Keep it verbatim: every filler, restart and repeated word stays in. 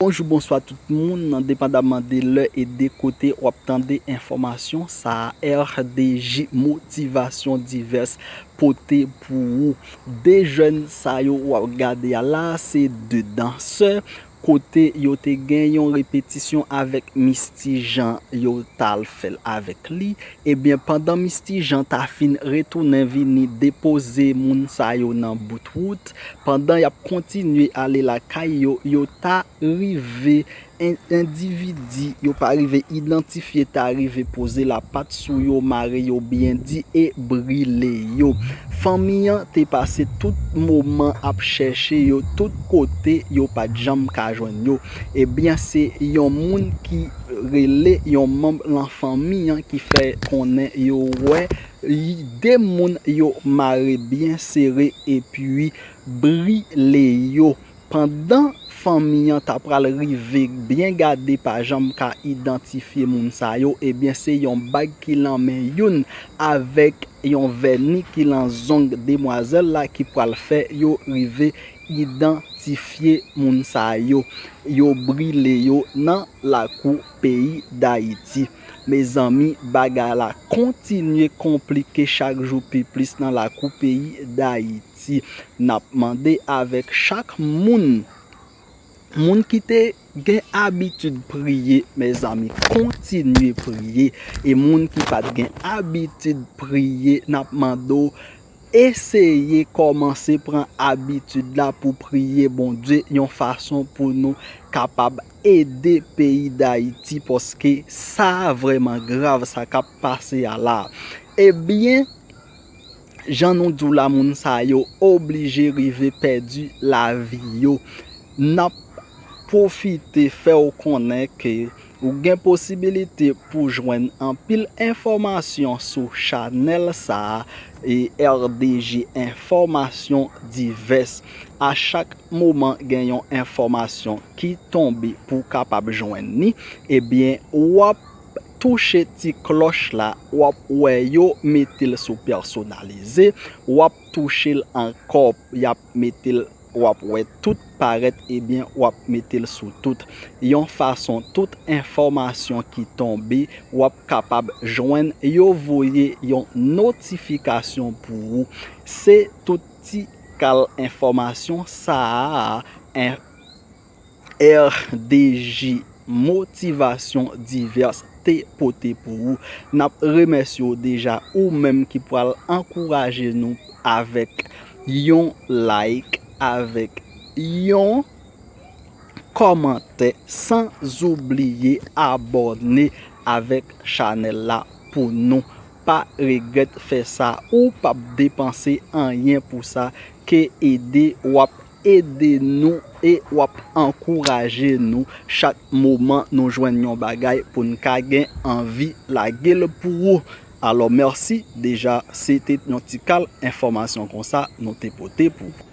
Bonjou, bonswa tout moun, depandamman de lè e de kote w ap tande enfòmasyon sa a, R D J Motivasyon Divès pote pou ou. De jèn sa yo w ap gade a la, se de dansè, kote yo te gen yon repetisyon avèk Misty Jean, yo t al fè l avèk li. Ebyen, pandan Misty Jean ta fin retounen vini depoze moun sa yo nan bout wout, pandan y ap kontinye ale lakay yo, yo ta rive, en-, endividi yo pa rive idantifye ta rive poze lapat sou yo, mare yo byen di e brile yo. Fanmi an te pase tout moman ap chèche yo tout kote, yo pa t janm ka jwenn yo. Ebyen, se yon moun ki rele yon manm lan fanmi an ki fè konnen yo wè de moun yo mare byen sere epi brile yo. Pandan fanmi an ta pral rive byen gade, pa janm ka idantifye moun sa yo, ebyen, se yon bag ki lan men youn avèk yon vèni ki lan zong demwazèl la ki pral fè yo rive idantifye moun sa yo. Yo brile yo nan lakou peyi Dayiti. Mezanmi, bagay la kontinye konplike chak jou pi plis nan lakou peyi Dayiti. N ap mande avèk chak moun, moun ki te gen abitid priye, mezanmi, kontinye priye. E moun ki pa t gen abitid priye, n ap mande w eseye kòmanse pran abitid la pou priye Bondye yon fason pou nou kapab ede peyi Dayiti, paske sa vrèman grav, sa k ap pase a la. Ebyen, jan nou di w la, moun sa yo oblije rive pèdi lavi yo. N ap pwofite fè w konnen ke ou gen posibilite pou jwenn anpil enfòmasyon sou chanèl sa a, e R D J Enfòmasyon Divès. A chak moman gen yon enfòmasyon ki tonbe pou w kapab jwenn li, ebyen, w ap touche ti klòch la, w ap wè yo mete l sou pèsonalize, w ap touche l ankò, y ap mete l, w ap wè tout parèt, ebyen, w ap mete l sou tout. Yon fason, tout enfòmasyon ki tonbe, w ap kapab jwenn yo voye yon notifikasyon pou ou. Se tout ti kal enfòmasyon sa a, en-, R D J Motivasyon Divès te pote pou ou. N ap remèsye w deja, ou menm ki pral ankouraje nou avèk yon like, avèk yon kòmantè, san oubliye abòne avèk chanèl la pou nou. Pa regrèt fè sa, ou p ap depanse anyen pou sa, ke ede w ap ede nou e w ap ankouraje nou chak moman nou jwenn yon bagay pou n ka gen anvi lage l pou ou. Alò, mèsi deja, se te yon ti kal enfòmasyon konsa nou te pote pou ou.